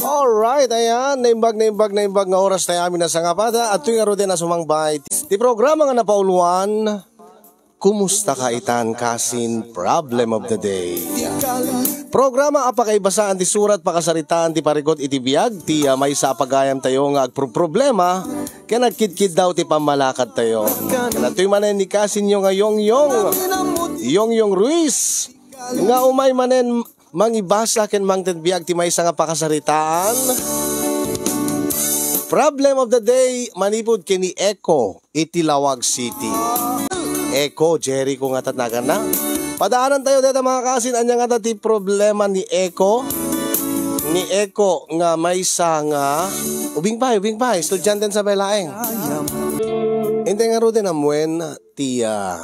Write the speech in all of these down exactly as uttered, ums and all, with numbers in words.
Alright, ayan, naimbag, naimbag, naimbag nga oras tayo amin na sangapada. At tuwing arutin na sumangbay, ti programa nga napauluan, Kumusta ka itan, kasin? Problem of the day. Programa a pakaibasaan ti surat, pakasaritaan ti parikut iti biag, ti, ah, maysa a pagayam tayo nga agproproblema, ken agkidkiddaw ti pammalakad tayo. Ken adtoy manen ni kasinyo nga Yongyong, Yongyong Ruiz, nga umay manen mangibasa ken mangted biag ti maysa nga pakasaritaan. Problem of the day, manipud ken ni Echo iti Laoag City. Echo, Jericho nga tatnaganna. Padaanan tayo deta, mga kasin, ania nga ti problema ni Echo? Ni Echo nga maysa nga ubing pay, ubing pay, estudiante sa Belaeng. Intay ngaruden amuen ti, ah,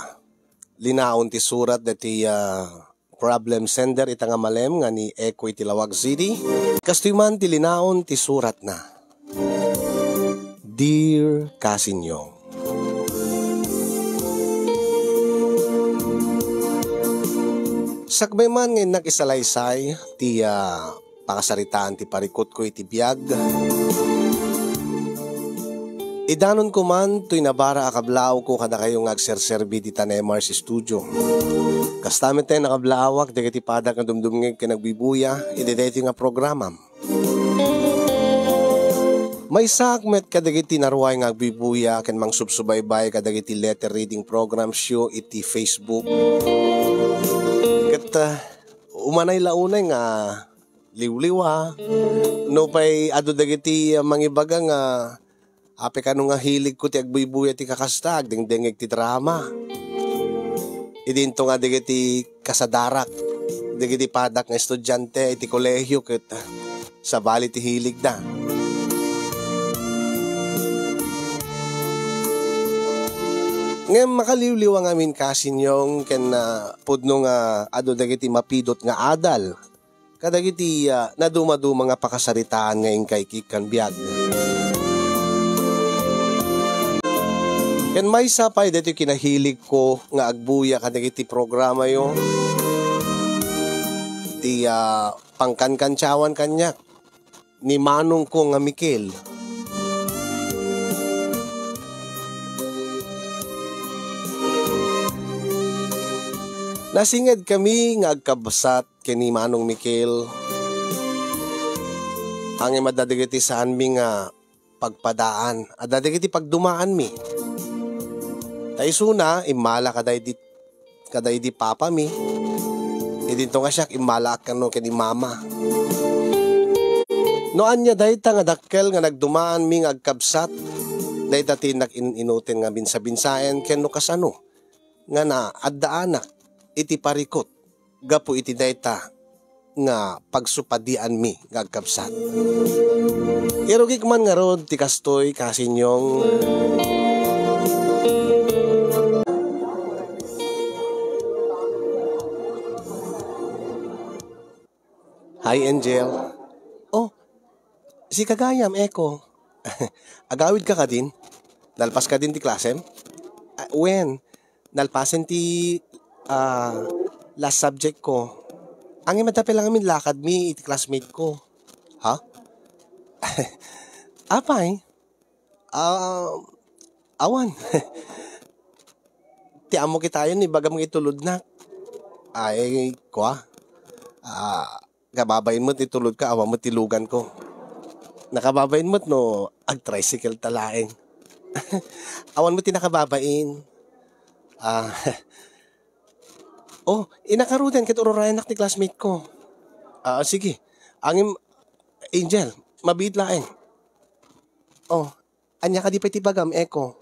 linaon ti surat deti, ah, problem sender ita nga malem nga ni Echo iti Laoag City. Kastoy man ti linaon ti suratna. Dear Kasinyo, sakbay man nga innak isalaysay ti, ah, pakasaritaan ti parikutko iti biag. Idanonko man toy nabara a kablaawko kadakayo nga agserserbi dita Nemar's Studio. Kasta met ti nakablaawak dagiti padak nga dumdumngeg ken agbibuya iti daytoy nga programam. Maysaak met kadagiti naruay nga agbibuya ken mangsubsubaybay kadagiti letter reading programsyo iti Facebook. Ket, ah, umanay la unay nga liwliwa. No pay adu dagiti, ah, mangibaga nga, "Apay kano nga hiligko ti agbuybuya ti kakasta, agdengdengngeg ti drama." Idinto nga dagiti kasadarak, dagiti padak nga estudiante iti kolehio ket sabali ti hiligda. Ngem makaliwliwa ngamin, Kasinyong, ken, ah, pudno nga adu dagiti mapidot nga adal kadagiti, ah, nadumaduma nga pakasaritaan nga inka ikkan biag. Ken maysa pay daytoy kinahiligko nga agbuya kadagiti programayo, ti, ah, pangkankantiawan kaniak ni manongko nga Mikel. Nasinged kami nga agkabsat ken ni Manong Mikel. Ngem adda dagiti saanmi nga pagpadaan, adda dagiti pagdumaanmi. Ta isuna, immala kadaydi, kadaydi papami. Idinto nga siak, immalaak kano ken ni mama. No ania dayta nga dakkel nga nagdumaanmi nga agkabsat, dayta ti innak in-inuten nga binsabinsaen ken no kasano nga naaddaanak iti parikut gapu iti dayta nga pagsupadianmi nga agkabsat. Irugik man ngarud ti kastoy, Kasinyong. Hi, Angel. Oh, sika gayam, Echo. Agawidka kadin? Nalpaska din ti klasem? Ah, wen, nalpasen ti, ah, last subject ko. Ngem adda pay la ngamin lakadmi iti classmate ko. Ha? Apay? Ah, awan. Ti ammok itayon, ibagam nga itulodnak. Ay, kua. Ah, kababain met itulodka, awan met ti luganko. Nakababain met no ag-tricycle ta laeng. Awan met ti nakababain. Ah, oh, innak ngaruden ket ururayennak ti classmate ko. Ah, sige. Ngem, Angel, mabiit laeng. Oh, ania kadi pay ti ibagam, Echo?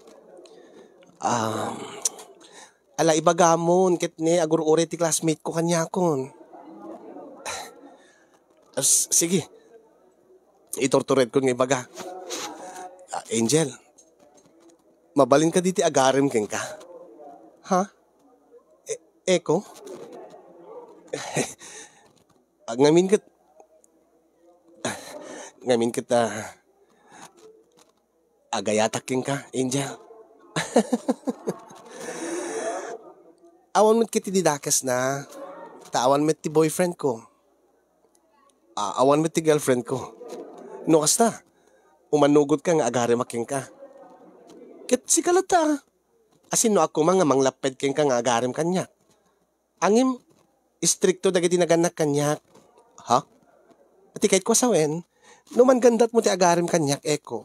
Ah, ala, ibagamon ket ne, agur-uray ti classmate ko kaniakon. Ah, s-, sige. Iturturedkon nga ibaga. Ah, Angel, mabalin kadi ti agarem kenka? Ha? E-, Echo? Ah, ngamin ket, ngamin ket, ah, agayatak kenka, Angel. Awan met ket ti didakesna, ta awan met ti boyfriend ko. A-, awan met ti girlfriend ko. No kasta, umanugot ka nga agarimak kenka. Ket sika latta, a. Asinno a koma nga manglapped kenka nga agarim kaniak? Ngem, istrikto dagiti nagannak kaniak. Ha? Ti kayatko a sawen, no manggandatmo ti agarim kaniak, Eko,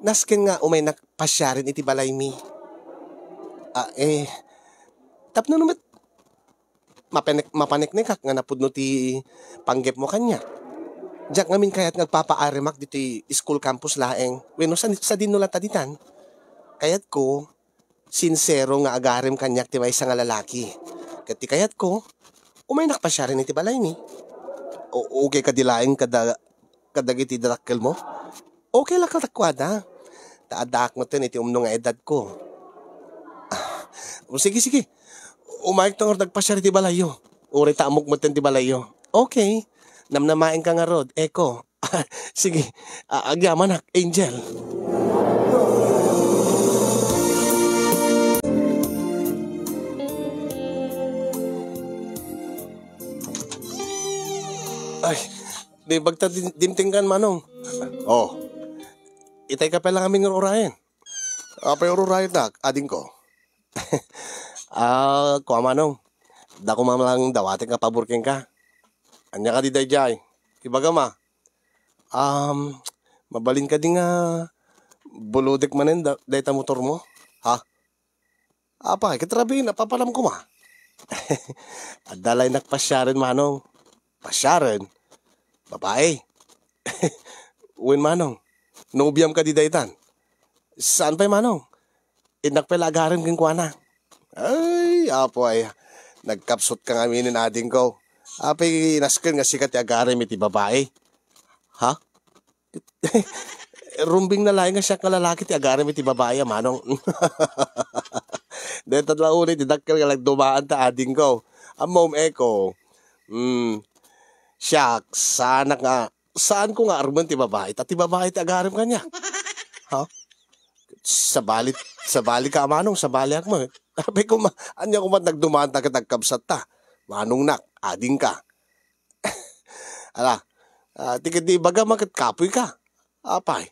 nasken nga umaynak pasiaren iti balaymi. Ah, eh, tapno no met mapanek-, mapaneknekak nga napudno ti panggepmo kaniak. Diak ngamin kayat nga agpapaarimak ditoy school campus laeng. Wenno, sa-, sadino latta ditan? Kayatko, sinsero nga agarim kaniak ti maysa nga lalaki. Ket ti kayatko, umaynak pasiaren iti balaymi. O-, okay kadi laeng kada-, kadagiti dadakkelmo? Okay la kadakuada. Ta addaak metten iti umno nga edadko. Ah, o sige, sige. Umayakto ngarud agpasiar iti balayyo. Uray ta ammok metten ti balayyo. Okay. Namnamaenka ngarud, Eko. Sige, a-, agyamanak, Angel. Ay, di bagta din-, dimtengkan, Manong. Oh, itay ka pala ngamin nga urayen. Apay urayen nak, adingko? Ah, kua, Manong. Dako man lang dawatek nga pabor kenka. Ania kadi daydiay? Ibagam a. Um, mabalin kadi nga bulodek manen da-, dayta motormo? Ha? Apay, ket rabii, napapanam koma. Adda la innak pasiaren, Manong. Pasiaren? Babae? Wen, Manong. Nobiam kadi daytan? Saan pay, Manong. Innak pay la agarim kenkuana. Ay, apo ay, nagkapsut ka ngamin, adingko. Apay, nasken nga sika ti agarim iti babae? Ha? Rumbeng na laeng nga siak nga lalaki ti agarim iti babae a, Manong. Dayta la unay ti dakkel nga nagdumaan ta, adingko. Ammom, Eko. Hmm. Siak, saanak nga, saanko nga armen ti babae, ta ti babae ti agarim kaniak. Ha? Sabali, sabali ka, Manong, sabaliak met. Apay koma, ania koma nagdumaan ta ket nagkabsat ta. Manongnak, adingka. Ala, ah, ti ket di ibagam a ket kapoyka. Apay,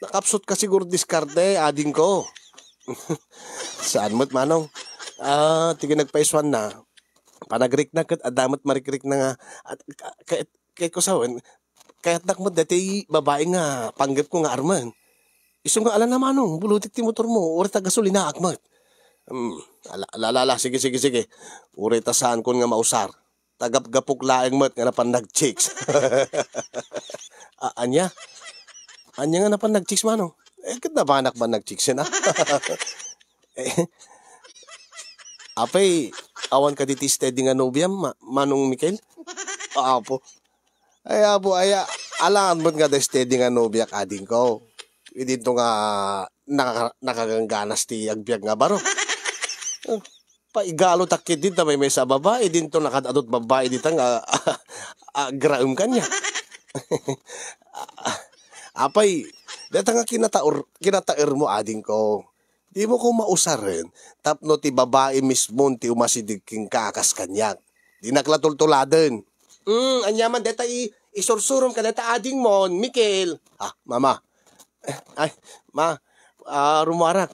nakapsut ka siguro diskarte, adingko. Saan met, Manong? Ah, ti ket nagpaisuanna, panagriknak ket adda met marikrikna nga, at, ka-, kayatko sawen, kayatnak met daytoy babae nga panggepko nga armen. Isu nga ala na, Manong, bulodek ti motormo, uray ta gasolinaak met. Hmm, ala, ala, ala, ala, sige, sige, sige. Uray ta saankon nga mausar. Tagapgapok laeng met nga napan nagchicks. A-, ania? Ania nga napan nagchicks, Manong? Eh, ket napanak man nagchicks, na? Eh, apay, awan kadi ti steady nga nobiam, Ma-, Manong Mikel? Apo. Ay, apo, ay, a-, alangan met nga da steady nga nobiak, adingko. Idinto nga naka-, nakagangganas ti agbiag nga baro. Eh, paigalo ta ketdi ta maymaysa a babae, idinto nakad-adut babae dita nga agraem kaniak. Apay, dayta nga kinataur-, kinataermo, adingko. Dimo ko mausaren tapno ti babae mismon ti umasideg kenka a kas kaniak. Dinak la tultuladen. Mm, ania man dayta i-, isursurom kadayta adingmon, Mikel? Ah, mama. Eh, ay, ma, ah, rumuarak.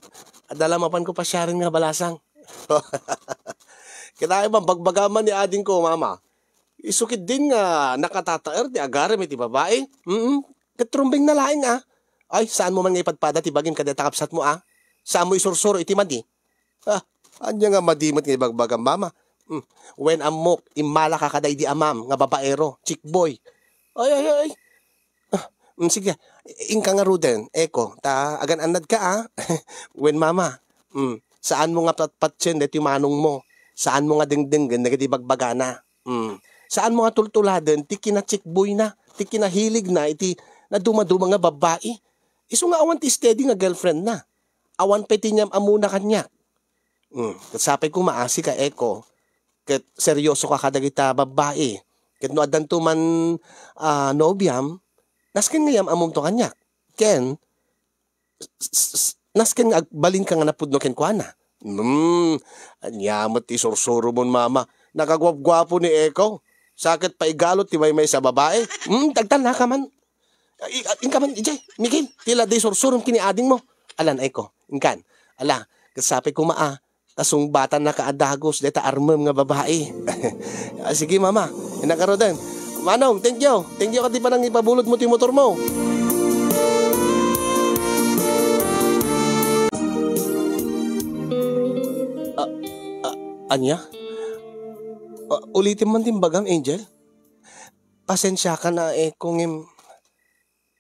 Adda la mapanko pasiaren nga balasang. Kitaem man, bagbagam man ni adingko, mama. Isu ketdin nga nakatataer ti agaram iti babai. Mm, ket rumbeng na laeng, a. Ay, saanmo man nga ipadpada ti bagim kadayta kabsatmo, a. Saanmo isursuro iti madi. Ah, ania nga madi met nga ibagbagam, mama? Hmm, wen ammok, immalaka kadaydi amam nga babaero, chick boy. Ay, ay, ay. Ah, mm, sige. Inka ngaruden, Eko, ta agan-annadka, a. Wen mama, mm, saanmo nga patpatien daytoy manongmo. Saanmo nga dengdenggen dagiti bagbagana. Mm. Saanmo nga tultuladen ti kinachick boy na, ti kinahilig na iti nadumaduma nga babbai. Isu nga awan ti steady nga girlfriend na. Awan pay ti niam-amuna kaniak. Mm. Ket sapay koma a sika, Eko, ket seryoso ka kadagita babbai. Ket no addanto man, ah, nobiam, nasken nga yam-amumto kaniak. Ken, s-, s-, s-, nasken nga agbalinka nga napudno kenkuana. Hmm, ania met ti sursuromon, mama? Nakaguapguapo ni Eko. Sa ket paigalot ti maymaysa a babai. Hmm, agtalnaka man. Ay, ay, inka man, ijay, Miguel, ti la di sursurom ken ni adingmo. Alan, Eko, inkan. Ala, ket sapay koma a, ta sungbatan naka a dagus deta armem nga babai. Ah, sige, mama, innak ngaruden. Manong, thank you. Thank you ket ti panangipabulodmo ti motormo. Ah, ah, ania? Ah, ulitem man ti imbagam, Angel. Pasensiakan a, Eko, ngem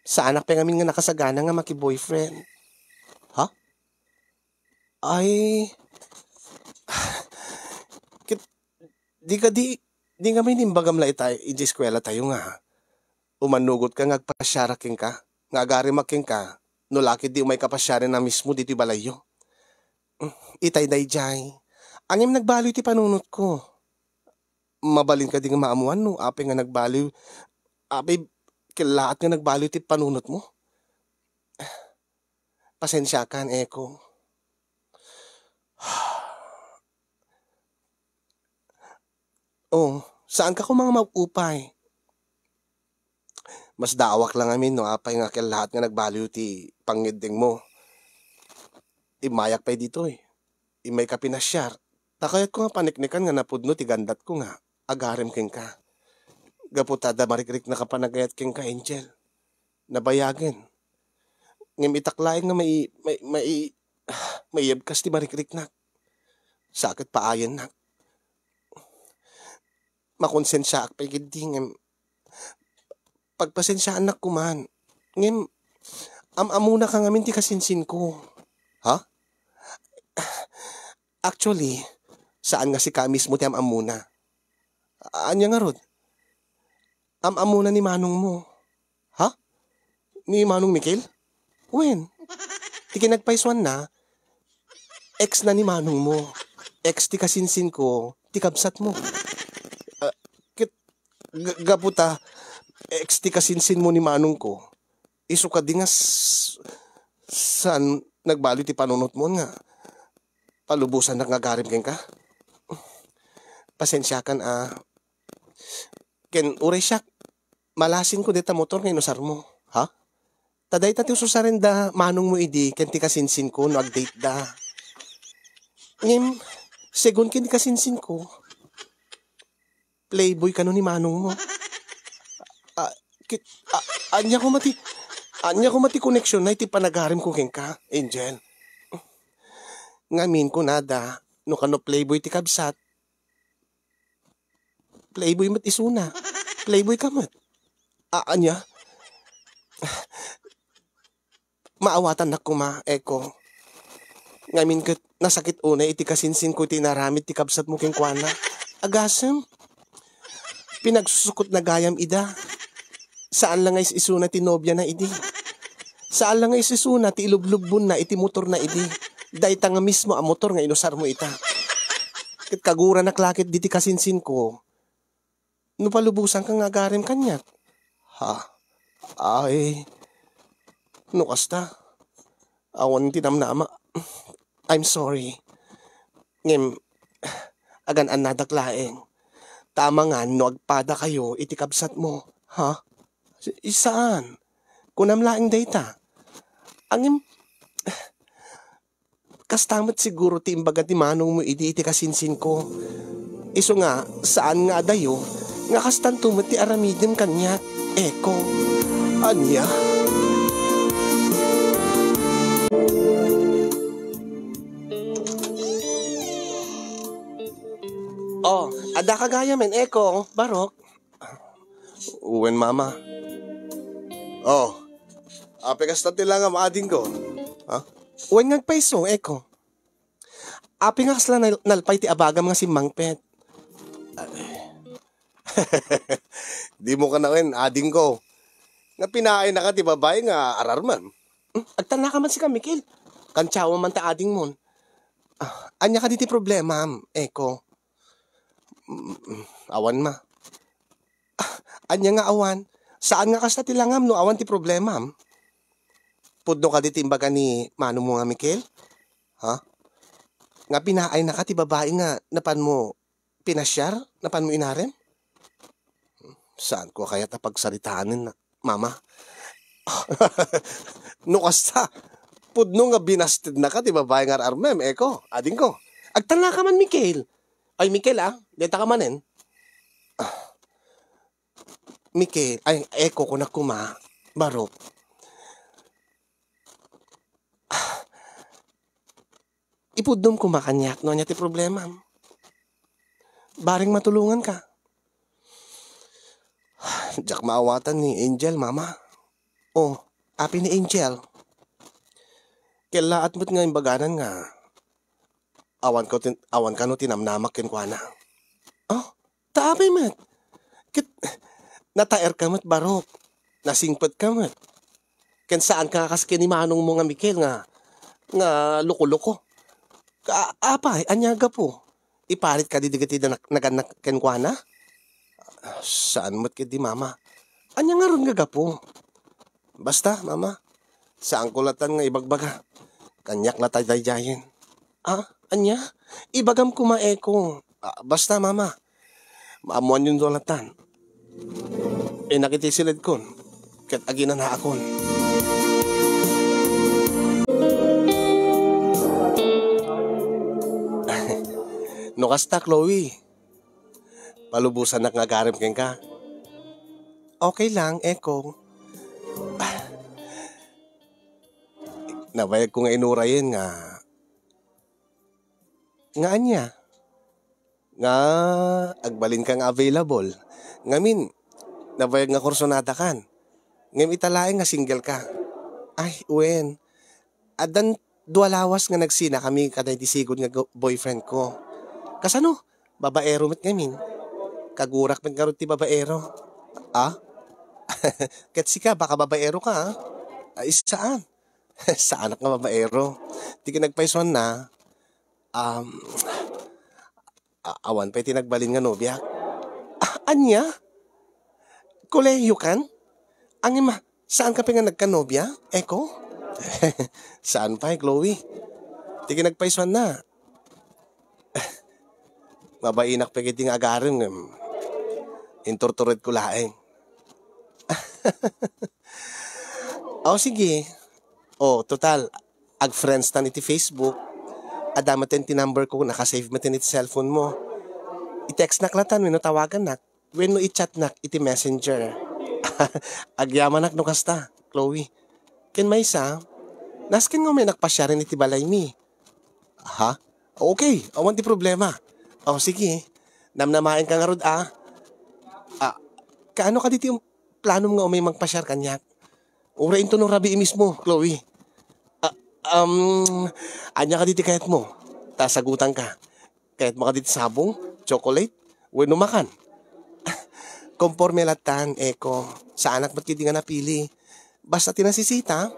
saanak pay ngamin nga nakasagana nga maki-boyfriend. Ha? Ay, ket, di kadi, di ngamin imbagam la ita idiay eskuelatayo nga umanugotka nga agpasiarak kenka, nga agarimak kenka, no la ket di umayka pasiaren a mismo ditoy balayyo. Itay daydiay. Ngem nagbaliw ti panunotko. Mabalin kadi nga maammoan no apay nga nagbaliw, apay kellaat nga nagbaliw ti panunotmo? Pasensiakan, Eko. Oh, saanka koma nga maupay? Masdaawak la ngamin no apay nga kellaat nga nagbaliw ti pangngeddengmo. Immayak pay ditoy. Immayka pinasiar. Ta kayatko nga paniknikan nga napudno ti gandatko nga agarem kenka. Gapu ta adda marikriknak a panagayat kenka, Angel. Nabayagen. Ngem itak laeng nga mai-, mai-, mai-, maiyebkas ti marikriknak. Sa ket paayennak. Makonsensiaak pay ketdi ngem pagpasensiaannak koman. Ngem am-amonaka ngamin ti kasinsinko. Ha? Actually, saan nga sika mismo ti am-amona. Ania ngarud? Am-amona ni manongmo. Ha? Ni Manong Mikel? Wen, ti kinagpaysuanna, ex na ni manongmo. Ex ti kasinsinko, ti kabsatmo. Ah, ket, ga-, gapu ta, ex ti kasinsinmo ni manongko. Isu kadi nga s-, saan nagbaliw ti panunotmo nga palubosannak nga agarem kenka? Pasensiakan a. Ken uray siak, malasinko deta motor nga inusarmo. Ha? Ta dayta ti ususaren da manongmo idi ken ti kasinsinko no agdate da. Ngem, segun ken ti kasinsinko, playboy kano ni manongmo. Ah, kit-, ah, ania koma ti, ania koma ti koneksionna iti panagaremko kenka, Angel? Ngamin kunada, no kano playboy ti kabsat, playboy met isuna. Playboy ka met. A-, ania? Maawatannak koma, Eko. Ngamin ket nasakit unay iti kasinsinko ti inaramid ti kabsatmo kenkuana. Agasem, pinagsusukotna gayam ida. Saan la nga is-isuna ti nobiana idi. Saan la nga is-isuna ti ilublubbonna iti motorna idi. Dayta nga mismo a motor nga inusarmo ita. Ket kaguranak la ket diti kasinsinko no palubosanka nga agarem kaniak. Ha? Ay, no kasta, awan ti namnama. I'm sorry. Ngem, agan-annadak laeng. Ta amangan no agpadakayo iti kabsatmo. Ha? Si-, saan? Kunam laeng dayta. Ngem, kasta met siguro ti imbaga ti manongmo idi iti kasinsinko. Isu nga, saan nga adayo, nga kastanto met ti aramidem kaniak, Eko. Ania? Oh, adda ka gayamen, Eko, Barok. Wen, Mama. Oh, apay kasta ti langam, adingko? Ha? Wen nga agpayso, Eko. Apay nga kasla nal-, nalpay ti abagam nga simmangpet? Ay. Dimo kanawen, adingko. Nga pinaay naka ti babai nga ararmem. Hmm, agtalnaka man sika, Mikel. Kantiawa man ta adingmon. Ah, ania kadi ti problemam, Eko? Mm, awan, ma. Ah, ania nga awan? Saan nga kasta ti langam no awan ti problemam? Pudno kadi ti imbaga ni manongmo nga Mikel? Ha? Nga pinaay naka ti babai nga napanmo pinasiar? Napanmo inarem? Saanko kayat a pagsaritaen, Mama? No kasta, pudno nga binastednaka ti babai nga ar-armem, Eko, adingko. Agtannaka man, Mikel. Ay, Mikel, ah, deta ka manen. Ah, Mikel, ay, Eko, kunak koma, Barok. Ah, ipudnom koma kaniak no ania ti problemam. Bareng matulonganka. Diak maawatan ni Angel, Mama. Oh, apay ni Angel? Kellaat met nga imbaganan nga awan ko tin-, awan kano tinamnamak kenkuana. Oh, ta apay met? Ket nataerka met, Barok. Nasingpetka met. Ken saanka nga kas ken ni manongmo nga Mikel nga, nga loko-loko. Ka-, apay, ania gapu? Iparit kadi dagiti nanak-, nagannak kenkuana? Saan met ketdi, Mama. Ania ngarud nga gapu? Basta, Mama, saanko latan nga ibagbaga. Kaniak la ta daydiayen. Ah, ania? Ibagam koma, Eko. Ah, basta, Mama. Maammoanyonto latan. Innak iti siledkon ket aginanaakon. No kasta, Chloe, palubosanak nga agarem kenka. Okay lang, Eko. Nabayagko nga inurayen nga, nga ania? Nga agbalinka nga available. Ngamin, nabayag nga kursunadakan. Ngem ita laeng nga singleka. Ay, wen. Addan dua lawas nga nagsinakami kadagiti sigud nga go-, boyfriend ko. Kasano? Babaero met ngamin. Kagurak met ngarud ti babaero. Ah? Ket sika, baka babaero ka, ah? Ay, saan? Saanak nga babaero. Ti kinagpaysuanna, um, a-, awan pay ti nagbalin nga nobiak. Ah, ania? Kolehiyo kan? Ngem, saanka pay nga nagkanobia, Eko? Saan pay, Chloe. Ti kinagpaysuanna. Mabainak pay ketdi nga agarem, ngem inturturedko laeng. Aw, sige. O, total, ag-friends tan iti Facebook. Adda met ti number ko, nakasave met iti cellphone mo. I-textnak latan wenno tawagannak, wenno i-chatnak iti Messenger. Agyamanak no kasta, Chloe. Ken maysa, nasken nga umaynak pasiaren iti balaymi. Ha? Okay, awan ti problema. O, sige. Namnamaenka ngarud, a. A, kaano kadi ti planom nga umay mangpasiar kaniak? Uray intono rabii mismo, Chloe. A, um, ania kadi ti kayatmo? Ta sagutanka. Kayatmo kadi ti sabong, chocolate, wenno makan? Komporme latan, Eko. Saanak met ketdi nga napili. Basta ti nasisita,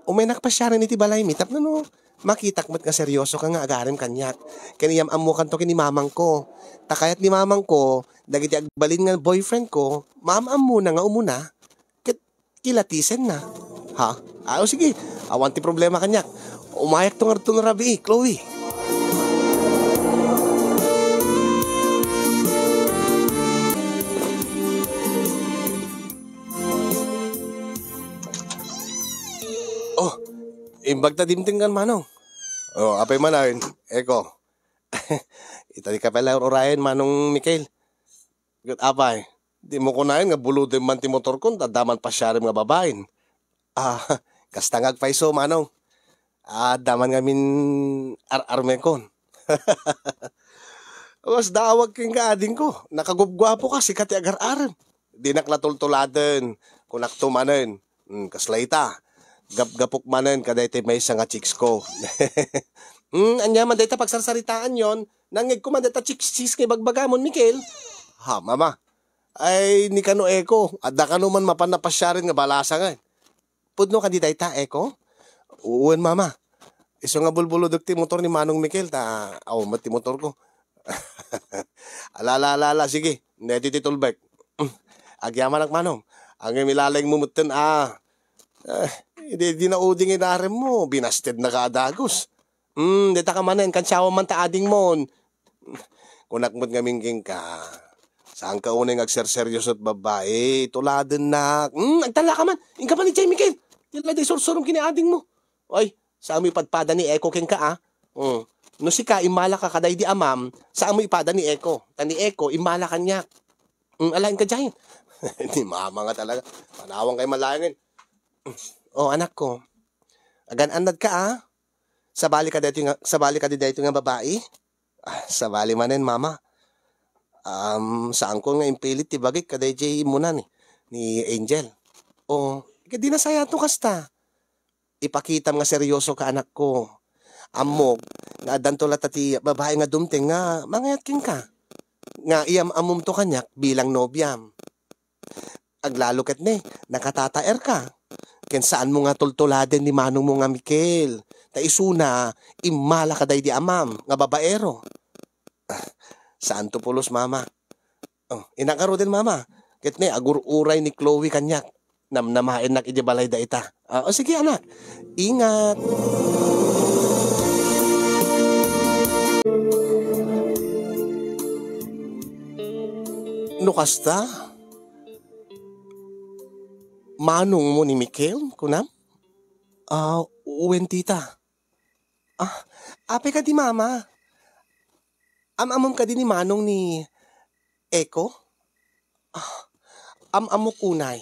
umaynak pasiaren iti balaymi tapno no makitak met nga seriosoka nga agarem kaniak. Ken iyam-ammokanto ken ni mamangko. Ta kayat ni mamangko, dagiti agbalin nga boyfriend ko, maam-ammona nga umuna ket kilatisenna. Ha? Aw, sige. Awan ti problema kaniak. Umayakto ngarud no rabii, Chloe. Oh, imbag ta dimtengkan, Manong. Oh, apay manen, Eko. Ita ti kape la ur-urayen, Manong Mikel. Ket apay, dimo kunaen nga bulodem man ti motorko, ta adda man pasiarem nga babain. Ah, kasta nga agpayso, Manong. Adda man ngamin ar-armekon. Kas daawag kenka, adingko. Nakagupguapoka, sika ti agar-arem. Dinak la tultuladen. Kunakto manen. Hmm, kasla ita. Gapgapok manen kadaytoy maysa nga chicks ko. Hmm, ania man dayta pagsarsaritaanyon? Nangngegko man dayta chicks-chicks nga ibagbagamon, Mikel. Ha, mama. Ay, ni kano, Eko. Adda kano man mapan a pasiaren nga balasangen. Pudno kadi dayta, Eko? Wen, mama. Isu nga bulbulodek ti motor ni Manong Mikel, ta awan met ti motorko. Ala, ala, ala, ala, sige. Daytoy ti tulbek. Agyamanak, Manong. Ngem ilalengmo metten, a. Eh, idi, idi nauding inaremmo, binastednaka a dagus. Hmm, dita ka manen, kansiawam man ta adingmon. Kunak met ngamin kenka, Saanka unay nga agserseryoso iti babbai, tuladennak. Hmm, agtallaka man. Inka man idiay, Mikel. Ti la di sursurom ken ni adingmo. Oy, saanmo ipadpada ni Eko kenka, a? Hmm. No sika, immalaka kadaydi amam, saanmo ipada ni Eko. Ta ni Eko, immala kaniak. Hmm, alaenka diay. Ni mama nga talaga. Panawanka man laengen. O, anakko. Agan-annadka, a? Sabali ka daytoy nga, sabali ka daytoy nga babai? Ah, sabali manen, Mama. Um, saanko nga impilit ti bagik kadaydiay immuna ni, ni Angel. O, ket di nasayaat no kasta. Ipakitam nga seryosoka, anakko. Ammok nga addanto latta ti babai nga dumteng nga mangayat kenka. Nga iam-ammomto kaniak bilang nobiam. Aglalo ket ne, nakatataerka. Ken saanmo nga tultuladen ni manongmo nga Mikel. Ta isuna, immala kadaydi amam nga babaero. Saanto pulos, Mama. O, innak ngaruden, Mama. Ket ne, agur-uray ni Chloe kaniak. Namnamaennak idiay balay dayta. Ah, o, sige, anak. Ingat. No kasta, manongmo ni Mikel, kunam? Ah, wen, tita. Ah, apay kadi, Mama? Am-ammom kadi ni manong ni Eko? Ah, am-ammok unay.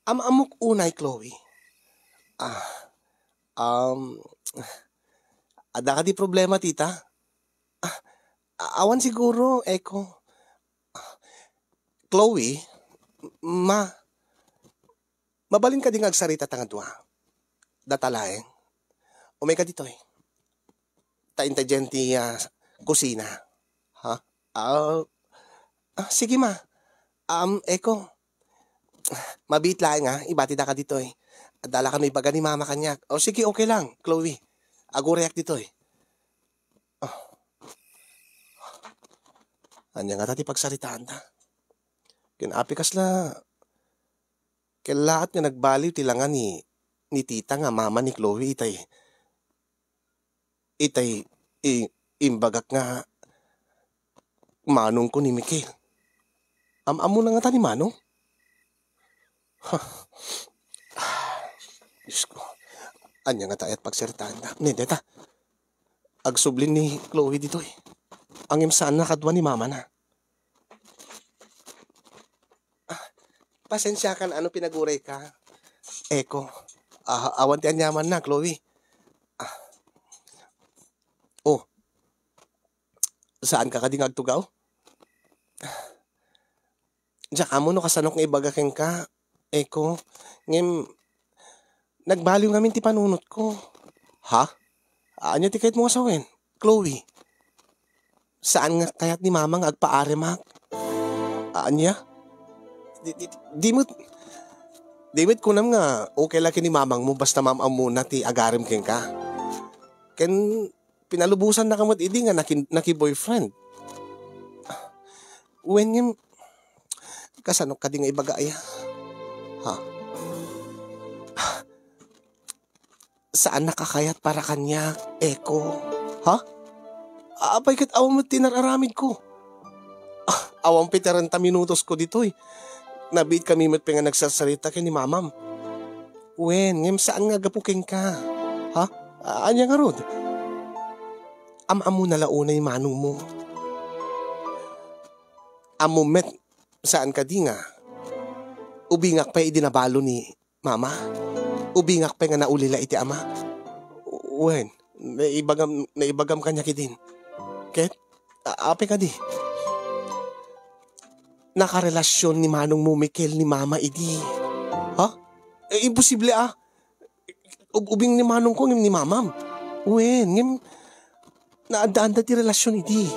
Am-ammok unay, Chloe. Ah, um, adda kadi problema, tita? Ah, a-, awan siguro, Eko. Ah, Chloe, ma, mabalin kadi nga agsarita ta nga dua? Data laeng. Umayka ditoy. Ta inta diay ti, ah, kusina. Ha? Ah, ah, sige, ma. Um, Eko. Mabiit laeng, ah. Ibatidaka ditoy. Adda la kano ibaga ni Mama kaniak. O, sige, okay lang, Chloe. Agurayak ditoy. Ah. Ania ngata ti pagsaritaanta? Ken apay kasla kellaat nga nagbaliw ti langa ni, ni tita nga mama ni Chloe itay, itay i-, imbagak nga manongko ni Mikel. Am-ammona ngata ni manong? Ha. Diosko. Ania ngata ti pagsaritaanta? Ne, dayta. Agsubli ni Chloe ditoy. Ngem saanna kadua ni mamana. Ah, pasensiakan no pinagurayka, Eko. Ah, awan ti aniamanna, Chloe. Ah. O. Saanka kadi nga agtugaw? Diak ammo no kasanok nga ibaga kenka, Eko. Ngem, nagbaliw ngamin ti panunotko. Ha? Ania ti kayatmo nga sawen, Chloe? Saan nga kayat ni Mama nga agpaaremak? Ania? Di, di, di met, di met kunam nga okay la ken ni mamangmo basta maam-ammona ti agarem kenka. Ken pinalubosannaka met idi nga naki-, naki-boyfriend. Wen ngem, kasanok kadi nga ibaga aya? Ha? Saannaka kayat para kaniak, Eko. Ha? Apay ket awan met ti inar-aramidko. Ah, awan pay ti trenta minutosko ditoy. Nabiitkami met pay nga nagsarsarita ken ni mamam. Wen, ngem saan nga gapu kenka. Ha? Ania ngarud? Am-ammona la unay manongmo. Ammom met, saan kadi nga ubingak pay idi nabalo ni Mama, ubingak pay nga naulila iti ama. Wen, naibagam, naibagam kaniak idin. Ket, a-, apay kadi? Nakarelasion ni manongmo Mikel ni Mama idi. Ha? Eh, imposible, ah. Ub-, ubing ni manongko ngem ni mamam. Wen, ngem naadda-adda ti relasion idi.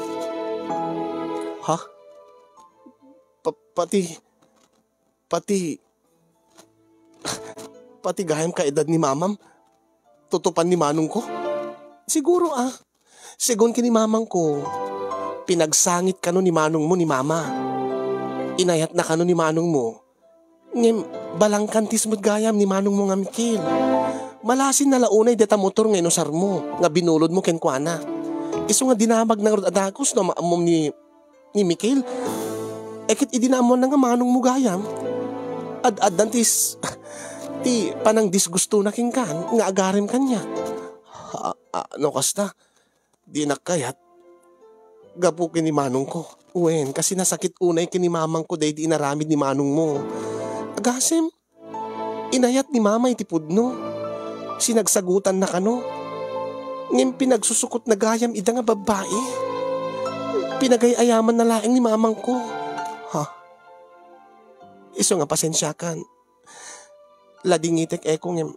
Ha? Pa-, pati, pati, pati gayam kaedad ni mamam, tutupan ni manongko? Siguro, ah. Segun ken ni mamangko, pinagsangit kano ni manongmo ni mama. Inayatna kano ni manongmo. Ngem, balangkantis met gayam ni manongmo nga Mikel. Malasinna la unay deta motor nga inusarmo, nga binulodmo kenkuana. Isu nga dinamagna ngarud a dakes no am-ammom ni, ni Mikel. E ket idi naammoanna nga manongmo gayam, ad-addan ti s-, ti panangdisgustona kenka nga agarim kaniak. A-, a-, no kasta, dinak kayat gapu ken ni manongko. Wen, kas nasakit unay ken ni mamangko daydi inaramid ni manongmo. Agasem, inayat ni mama iti pudno. Sinagsagutanna kano. Ngem pinagsusukotna gayam ida nga babbai. Pinagay-ayamanna laeng ni mamangko. Ha? Isu nga pasensiakan. Ladingitek, Eko, ngem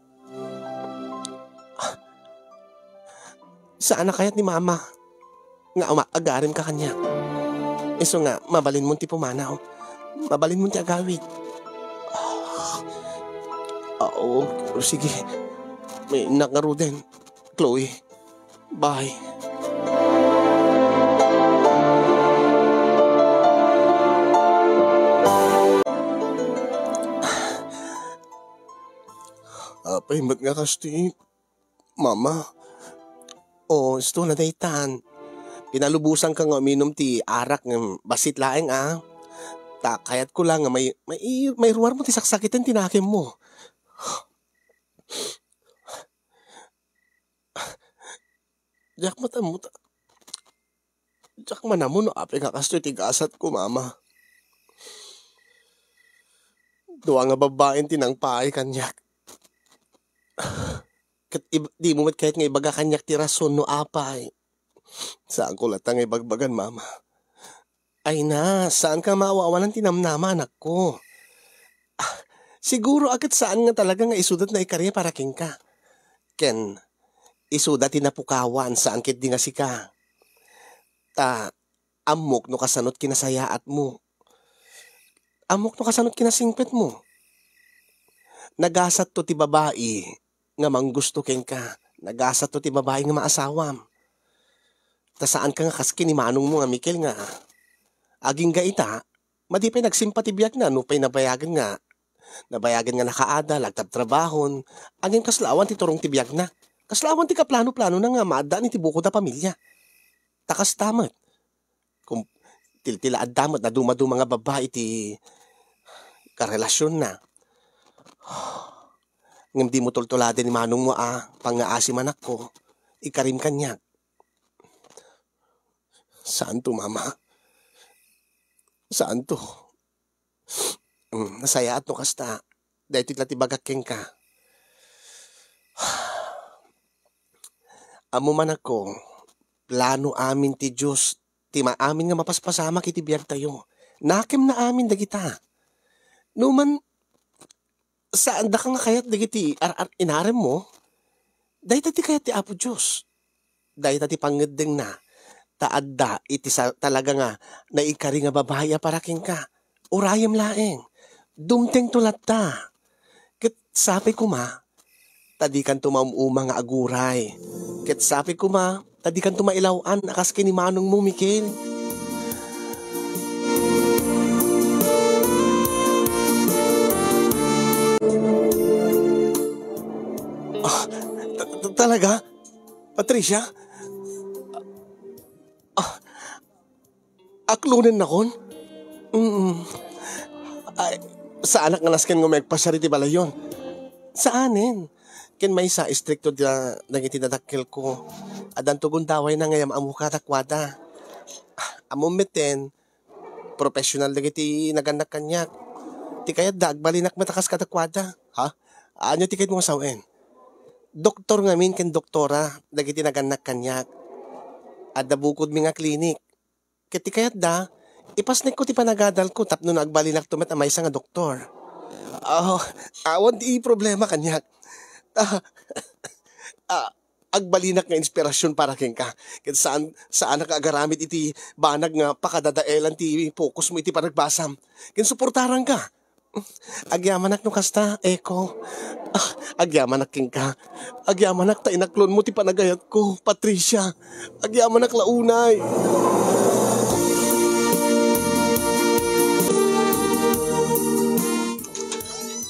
saan a kayat ni mama nga uma-, agarimka kaniak. Isu nga, mabalinmon ti pumanaw. Mabalinmon ti agawid. Ah, oo, sige. May innak ngaruden, Chloe. Bye. Apay met nga kasti, Mama? O, isto na daytan. Pinalubosanka nga uminum ti arak ngem bassit laeng, a. Ta kayatko la nga may, may, mairuarmo ti saksakiten ti nakemmo. Diak matammo ta, diak manammo no apay nga kastoy ti gasatko, Mama. Dua nga babbain ti nangpaay kaniak. Ket ib-, dimo met kayat nga ibaga kaniak ti rason no apay. Saanko latta nga ibagbagan, Mama. Ay na, saanka maawanan ti namnama, anakko. Ah, siguro a ket saan nga talaga nga isuda ti naikari para kenka. Ken, isuda ti napukawan, saan ketdi nga sika. Ta, ammok no kasano ti kinasayaatmo. Ammok no kasano ti kinasingpetmo. Nagasatto ti babai nga manggusto kenka. Nagasatto ti babai nga maasawam. Ta saanka nga kas ken ni manongmo nga Mikel nga agingga ita, madi pay nagsimpa ti biagna nupay nabayagen nga, nabayagen nga nakaada, agtabtrabahon, ngem kasla awan ti turong ti biagna. Kasla awan ti kaplano-planona nga maaddaan iti bukod a pamilia. Ta kasta met, kum-, tiltilaadda met nadumaduma nga babbai ti karelasionna. Ngem dimo tultuladen ni manongmo a pangngaasi, anakko, ikarim kaniak. Saanto, Mama. Saanto. Mm, nasayaat no kasta. Daytoy la ti bagak kenka. Ammom, anakko, plano amin ti Dios ti maamin nga mapaspasamak iti biagtayo. Nakemna amin dagita. Numan, saandaka nga kayat dagiti ar-ar-, inaremmo, dayta ti kayat ti Apo Dios. Dayta ti pangngeddengna, ta adda iti sa-, talaga nga naikari nga babai a para kenka. Urayem laeng. Dumtengto latta. Ket sapay koma, ta dikanto maum-uma nga aguray. Ket sapay koma, ta dikanto mailaw-an a kas ken ni manongmo, Mikel. Ah, ta-, ta-, talaga? Patricia? Ah, aklonennakon? Mm. Ay, saanak nga nasken nga umegpasiar iti balayon. Saanen. Ken maysa, istrikto da-, dagiti dadakkelko. Addanto gundawayna nga yam-ammo kadakuada. Ah, ammom metten, professional dagiti nagannak kaniak. Ti kayatda, agbalinak met a kas kadakuada. Ha? Ania ti kayatmo nga sawen? Doktor ngamin ken doktora dagiti nagannak kaniak. Adda bukodmi nga klinik. Ket ti kayatda, ipasnekko ti panagadalko tapno no agbalinakto met a maysa nga doktor. Ah, awan ti problema kaniak. Ah, ah, agbalinak nga inspirasyon para kenka. Ket saan, saanak nga agaramid iti banag nga pakadadaelan ti focus mo iti panagbasam. Ken suportaranka. Agyamanak no kasta, Eko. Ah, agyamanak kenka. Agyamanak ta inaklonmo ti panagayatko, Patricia. Agyamanak la unay.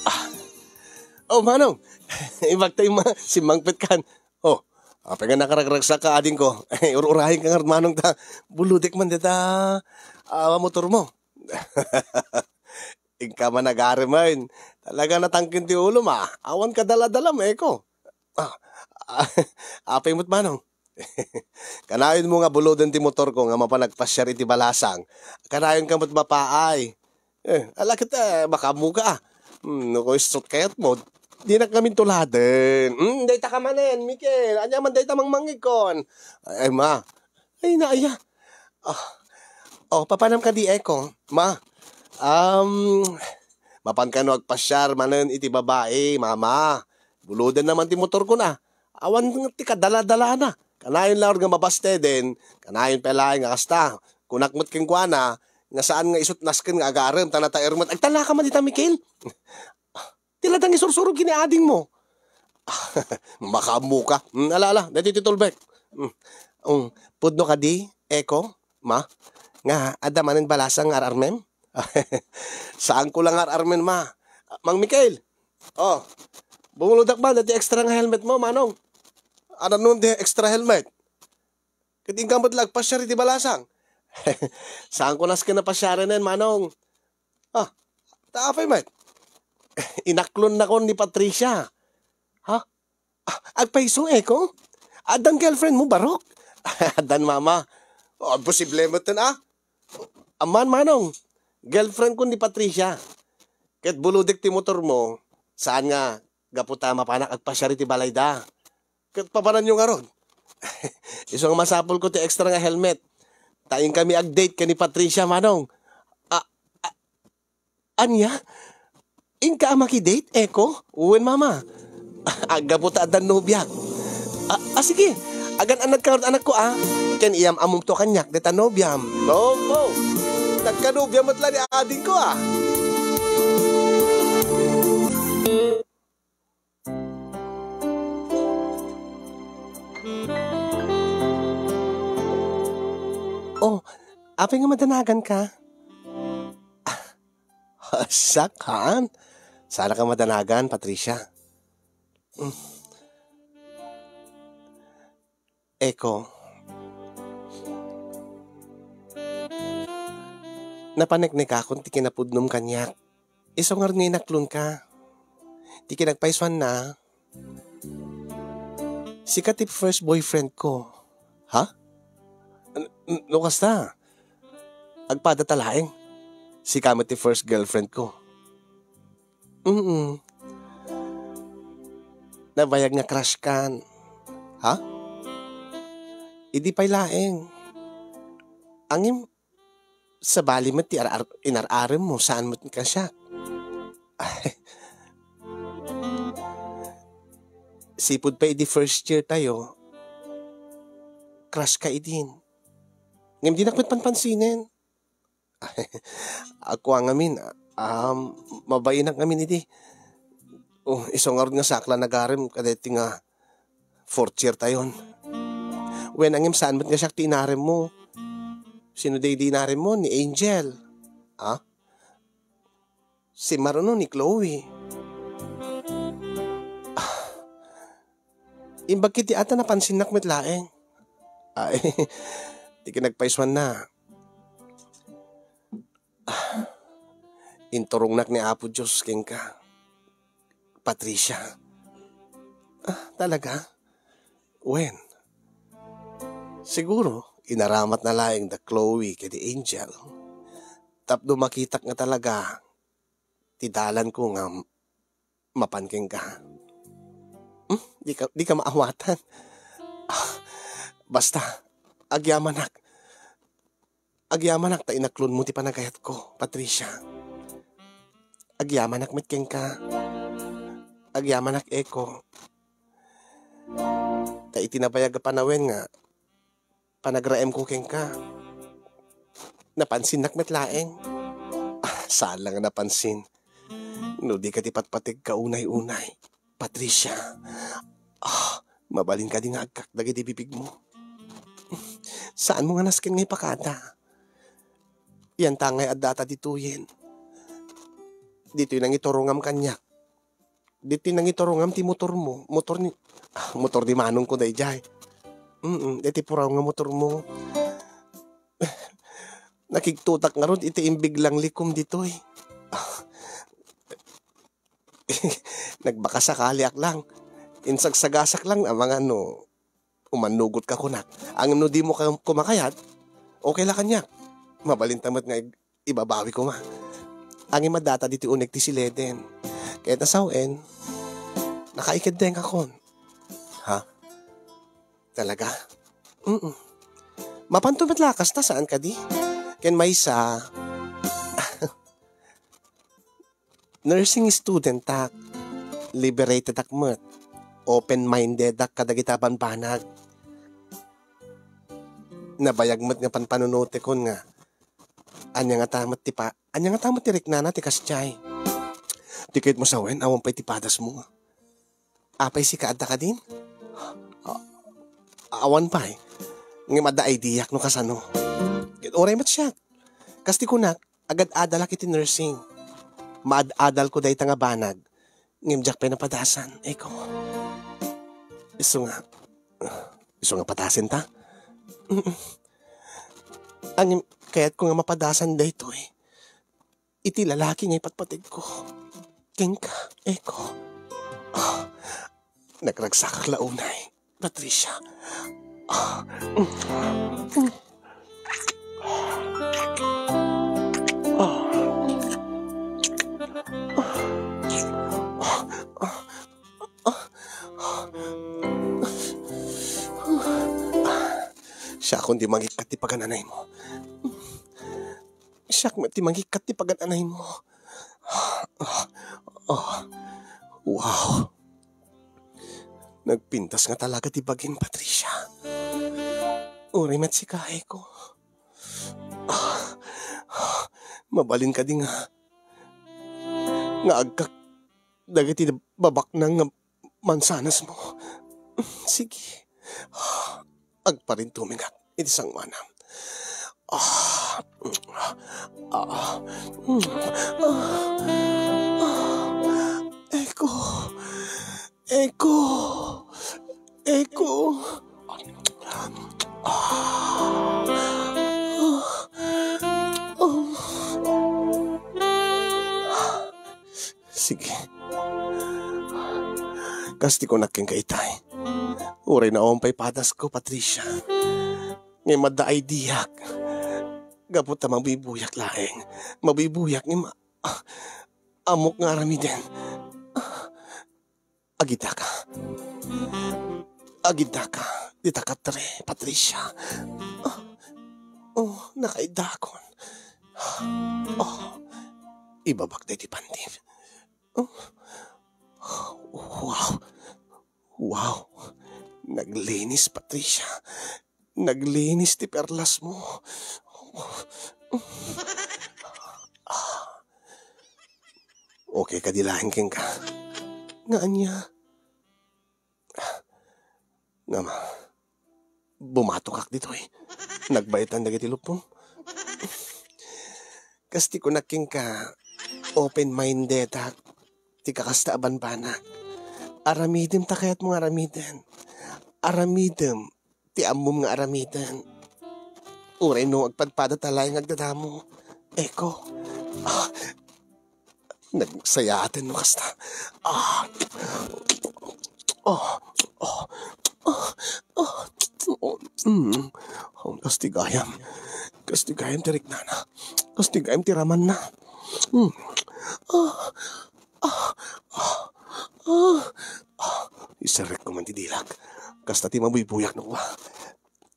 Ah. Oh, Manong. Ibagta yung mga simmangpet kan. Oh, apay nga nakaragragsak ka, adingko? Ur-urayen ka nga, Manong, ta buludek man dita, ah, motor mo. Inka man agaremen. Talaga natangken ti ulom, a. Awan kadaladalam, Eko. Ah, apay met, manong? Kanayon mo nga buloden ti motor ko nga mapan agpasiar iti balasang. Kanayon ka met mapaay. Eh, ala ket, eh, makaammo ka, a. Hmm, no, kung isut kayat mo, dinak ngamin tuladen. Hmm, dayta ka manen, Mikel. Ania man dayta mangmangngegkon? Ay, ma. Ay, naaya. Ah. Oh, papanam kadi, Eko? Ma, um, mapan kano agpasiar manen iti babai, mama. Buloden naman ti motor ko na. Awan ti kadaladalana. Kanayon laeng nga mabasteden, kanayon pay laeng nga kasta. Kunak met kenkuana, nga saan nga isut nasken nga agarem, ta nataer met. Agtalna ka man dita, Mikel. Ti ladang isursurog ken ni adingmo. Makaammo ka. Hmm, ala, ala, daytoy ti tulbek. Hmm. Um, pudno kadi, Eko, ma, nga adda manen balasang nga ar-armem? Saanko la nga ar-armen, ma. Mang Mikel, oh, bumulodak man daytoy extra nga helmet mo, manong. Ania no ti extra helmet? Ket inka met la agpasiar iti balasang. Saanko nasken a pasiaren, manong. Ah, ta apay met? Inaklonnakon ni Patricia. Ha? Ah, agpayso, Eko? Addan girlfriend mo, barok? Addan, mama. Oh, imposible met ten, a. Amman, manong, girlfriend ko ni Patricia. Ket bulodek ti motor mo, saan nga gapu ta mapanak agpasiar iti balayda. Ket papananyo ngarud. Isu nga masapulko ti extra nga helmet. Ta inkami ag-date ken ni Patricia, manong. A, a, ania? Inka a makidate, Eko? Wen, mama. Aggapu ta addan nobiak. A, a, sige. Agan-annadka ngarud, anakko, a. Ken iyam-ammomto kaniak dayta nobiam. Opo. Nagkanobia met la ni adingko, a. Oh, apay nga madanaganka? Siak, haan? Saanka madanagan, Patricia. Mm. Eko, napaneknekakon ti kinapudnom kaniak. Isu ngarud nga inaklonka. Ti kinagpaysuanna, sika ti first boyfriend ko. Ha? N-, n-, no kasta, agpadata laeng. Sika met ti first girlfriend ko. Mm. Nabayag nga crush kan. Ha? Idi pay laeng. Ngem, sabali met ti ar-ar-, inar-arem mo, saan met nga siak. Sipud pay idi first year tayo, crush ka idin. Ngem dinak met panpansinen. Kua ngamin, um, mabainak ngamin idi. Oh, isu ngarud nga siak la nagarem kadaytoy nga fourth year tayon. Wen, ngem saan met nga siak ti inarem mo? Sino daydi inarem mo? Ni Angel? Ha? Si Maruno, ni Chloe? Ah, imbag ket ti adda napansinnak met laeng. Ay, ti kinagpaysuanna. Ah, inturongnak ni Apo Dios kenka, Patricia. Ah, talaga? Wen, siguro, inaramatna laeng da Chloe ken ni Angel tapno makitak nga talaga ti dalanko nga mapan kenka. Hmm? Di ka, di ka maawatan. Ah, basta, agyamanak. Agyamanak ta inaklonmo ti panagayatko, Patricia. Agyamanak met kenka. Agyamanak, Eko. Ta iti nabayag a panawen nga panagraemko kenka, napansinnak met laeng. Ah, saan la nga napansin. No di ka ti patpategka unay-unay, Patricia. Ah, mabalin kadi nga agkak dagiti bibigmo? Saanmo nga nasken nga ipakada? Yan ta ngay addata ditoyen. Ditoy nangiturongam kaniak. Ditoy nangiturongam ti motormo. Motor ni, ah, motor ni manongko daydiay. Mm, ditoy puraw nga motormo. Nakigtutak ngarud iti imbiglang likom ditoy. Nagbakasakaliak lang. Insagsagasak lang, amangan no umannugot ka kunak. Ngem no dimo ka kumakayat, okay la kaniak. Mabalinta met nga ig-, ibabawi koma. Ngem addata ditoy uneg ti sileden. Ket no sawen, nakaikeddengakon. Ha? Talaga? Mm. Mapanto met la kasta, saan kadi? Ken maysa, nursing studentak, liberatedak met, open-mindedak kadagiti banbanag. Nabayag met nga panpanunotekon nga, ania ngata met ti pa-, ania ngata met ti riknana ti kasdiay. Ti kayatmo sawen, awan pay ti padasmo. Apay sika, adda kadin? A-, awan pay. Ngem adda ideak no kasano. Ket uray met siak. Kas ti kunak, agad-adalak iti nursing. Maad-adalko dayta nga banag. Ngem diak pay napadasan, Eko. Isu nga, isu nga padasenta? Mm. Ngem kayatko nga mapadasan daytoy iti lalaki nga ipatpategko kenka, Eko. Ah, nagragsakak la unay, Patricia. Ah, mm. Ah. Siakon ti mangikkat ti pagan-anaymo. Siak met ti mangikkat ti pagan-anaymo. Oh, wow. Nagpintas nga talaga ti bagim, Patricia. Uray met sika, Eko. Mabalin kadi nga, nga agkak dagiti babaknang nga mansanasmo. Sige. Agparintumingak iti sangoanam. Ah. Ah. Ah. Eko. Eko. Eko. Ah. Sige. Kas ti kunak kenka itay. Uray no awan pay padasko, Patricia. Ngem adda ideak. Gapu ta mabuibuyak laeng. Mabuibuyak ngem, ah, ammok nga aramiden. Agidaka. Agidaka. Dita katre, Patricia. Ah, oh, nakaidakon. Oh, ibabak daytoy pantim. Oh, wow. Wow. Naglinis, Patricia. Naglinis ti perlasmo. Okay kadi laeng kenka? Nga ania? Nga ma-, bumatokak ditoy. Nagbaetan dagiti lupom. Kas ti kunak kenka, open-minded-ak ti kakasta a banbanag. Aramidem ta kayatmo nga aramiden. Aramidem ti ammom nga aramiden. Uray no agpadpada ta laeng nga agdadamo. Eko. Ah, nagsayaaten no kasta. Ah. Oh, oh, oh, oh, oh, mm. Oh, kas ti gayam. Kas ti gayam ti riknana. Kas ti gayam ti ramanna. Mm. Ah, ah, ah, ah, ah. Iserrek ko man ti dilak. Kasta ti mabuybuyak no kua.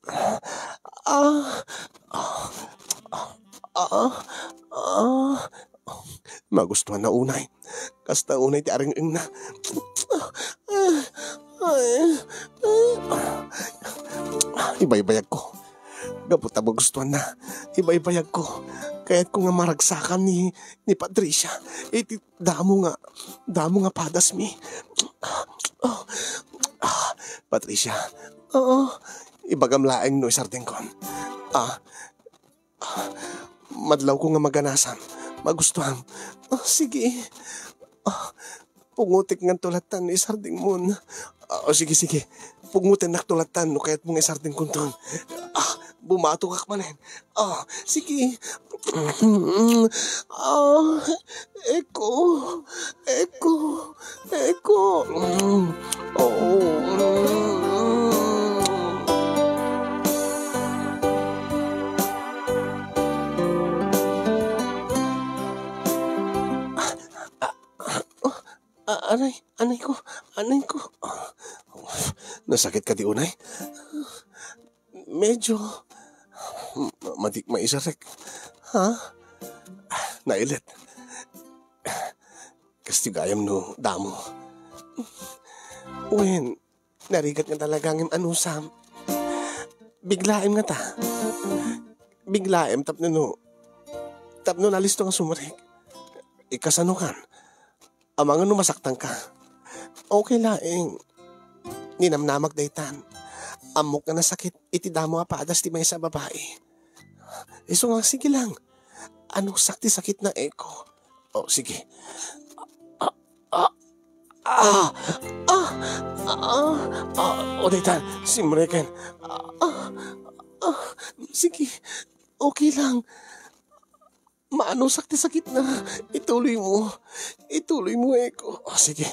Ah, ah, ah, ah, ah. Magustuhan na unay. Kasta unay ti aring-ingna. Ibaybayag ko. Gapu ta magustuhan na. Ibaybayag ko. Kayat ko nga maragsakan ni, ni Patricia. Iti damo nga, damo nga padasmi. Oh, ah, Patricia. Oo. Ibagam laeng no isardengkon. Ah, ah, madlawko nga maganasam. Magustuham. Oh, sige. Ah, pungotek nganto lattan no isardengmon. Ah, oh, sige, sige. Pungotennakto lattan no kayatmo nga isardengkonton. Ah, Bumatokak manen. Ah, sige. Ah, Eko. Eko. Eko. Mm. Oh. Mm. Ah, ah, ah, oh, ah, anay, anay ko, anay ko. Ah, nasakit kadi unay? Medyo ma-, madik-, maisarek. Ha? Nailet. Kasti gayam no damo. Wen, narigat nga talaga ngem anusam. Biglaem ngata. Biglaem tapno no, tapno nalisto nga sumrek. Ikasano kan? Amangan no masaktan ka. Okay laeng. Ninamnamak daytan. Ammok nga nasakit iti damo a padas ti maysa a babai. Isu nga, sige lang. Anusak ti sakit na, Eko. Oh, sige. Ah, ah, ah, ah, ah, ah, o, daytan, simreken. Ah, ah, ah, sige. Okay lang. Maanusak ti sakit na. Ituloy mo. Ituloy mo, Eko. Oh, sige.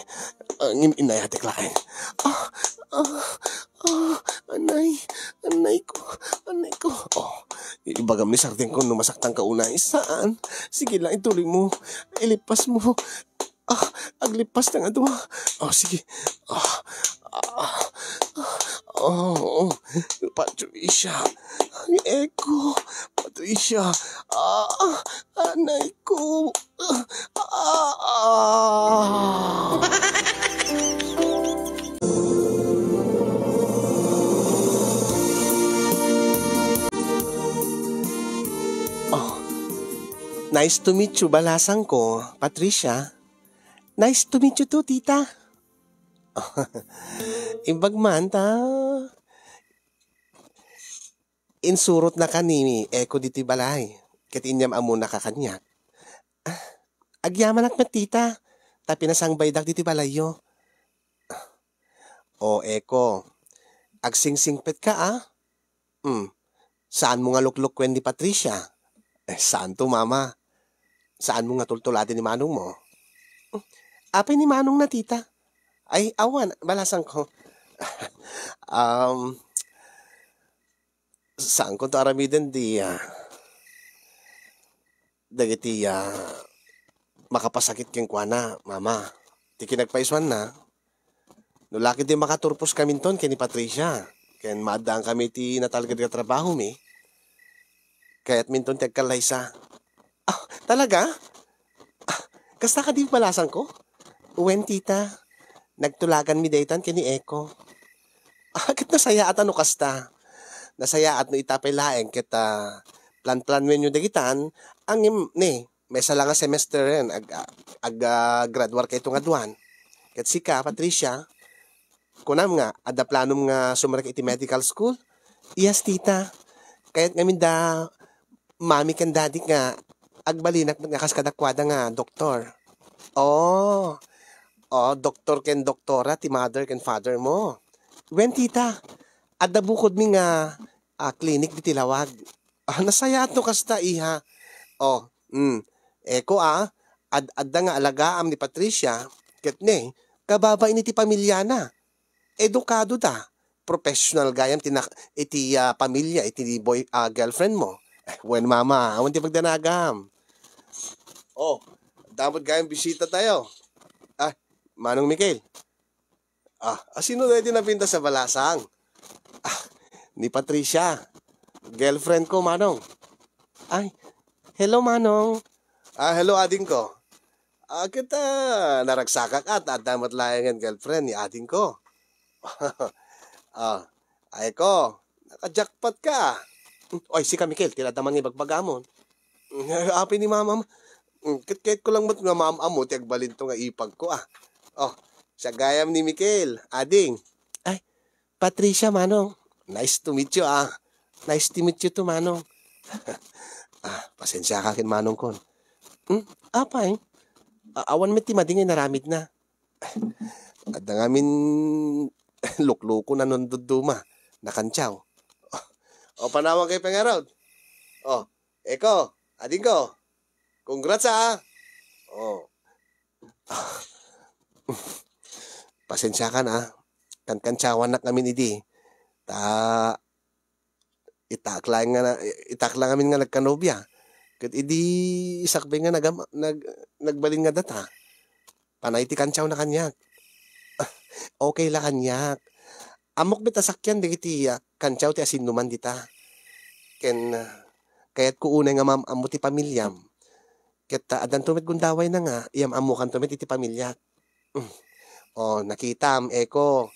Ah, ngem inayatek laeng. Ah, ah, ah, anay. Anay ko. Anay ko. Oh, ibagam ni Sardengko no masaktan ka unay. Saan? Sige lang, ituloy mo. Ilipas mo. Ah, aglipas na nga dua. Oh, sige. Ah, ah, ah, oh, oh. Patricia. Eko. Patricia. Ah, ah, anay ko. Ah, ah. Oh, nice to meet you, balasang ko, Patricia. Nice to meet you too, tita. Imbag man ta insurotnaka ni Eko ditoy balay, ket inyam-ammonaka kaniak. Ah, agyamanak met, tita, ta pinasangbaydak ditoy balayyo. O, Eko, agsingsingpetka, a? Hmm. Saanmo nga luklukuen ni Patricia? Eh, saanto, Mama. Saanmo nga tultuladen ni manongmo? Hmm. Apay ni manongna, tita? Ay, awan, balasang ko. Um, saankonto aramiden ti, ah, dagiti, ah, makapasakit kenkuana, Mama. Ti kinagpaisuanna, no la ketdi makaturposkaminton ken ni Patricia, ken maaddaankami iti natalged nga trabahomi, kayatminton ti agkallaysa. Ah, talaga? Ah, kasta kadi, balasang ko? Wen, tita. Nagtulaganmi daytan ken ni Eko. Ah, ket nasayaat no kasta. Nasayaat no ita pay laeng ket, ah, plan-planuenyo dagitan, ngem, ne, maysa la nga semesteren, ag-, ag-, ah, graduarkayto nga duan. Ket sika, Patricia, kunam nga, adda planom nga sumrek iti medical school? Yes, tita. Kayat ngamin da mami ken daddy nga agbalinak met nga kas kadakuada nga doktor. Oh. Oh, doktor ken doktora ti mother ken father mo. Wen, tita, adda bukodmi nga, ah, clinic ditoy lawag. Ah, nasayaat no kasta, iha. Oh, mm. Eko, ah, ad-, adda nga alagaam ni Patricia, ket ne, kababain iti pamiliana. Edukado ta. Professional gayam ti nak-, iti, ah, pamilia, iti boy-, ah, girlfriend mo. Eh, wen, Mama, awan ti pagdanagam. Oh, damot gayam bisita tayo. Ah, Manong Miguel. Ah, asino daydi napintas a balasang? Ah, ni Patricia. Girlfriend ko, Manong. Ay, hello, Manong. Ah, hello, ading ko. Ah, ket, ah, naragsakak a, ta adda met laengen girlfriend ni ading ko. Ah, ay ko, naka-jackpot ka. Oy, sika, Mikel, ti adda man nga ibagbagamon. Apay ni Mama, mm, ket, ket ko lang met nga maam-ammo ti agbalinto nga ipag ko, ah. Oh, siya gayam ni Mikel, ading. Ay, Patricia, Manong. Nice to meet you, ah. Nice to meet you too, Manong. Ah, pasensia ka ken Manong kon. Hmm? Apay? A-, awan met ti madi nga inaramidna. Adda ngamin lukluko na no dadduma. Nakantiaw. O, panawan kayo pangarod. O, Eko, adingko. Congrats, ah. O. Pasensiakan, ah. Kankantsawanak ngamin idi. Ta, itak laeng nga na, itak lang ngamin nga nagkanobia. Ket idi sakbay nga nagam-, nag-, nagbalin nga data. Panay ti kantiawna kaniak. Okay la kaniak. Ammok met a sakian dagiti, ah, kantiaw ti asinnuman dita. Ken, ah, kayatko unay nga maam-ammo ti pamiliam. Ket, ah, addanto met gundawayna nga iyam-ammokanto met iti pamiliak. Mm. O, nakitam, Eko.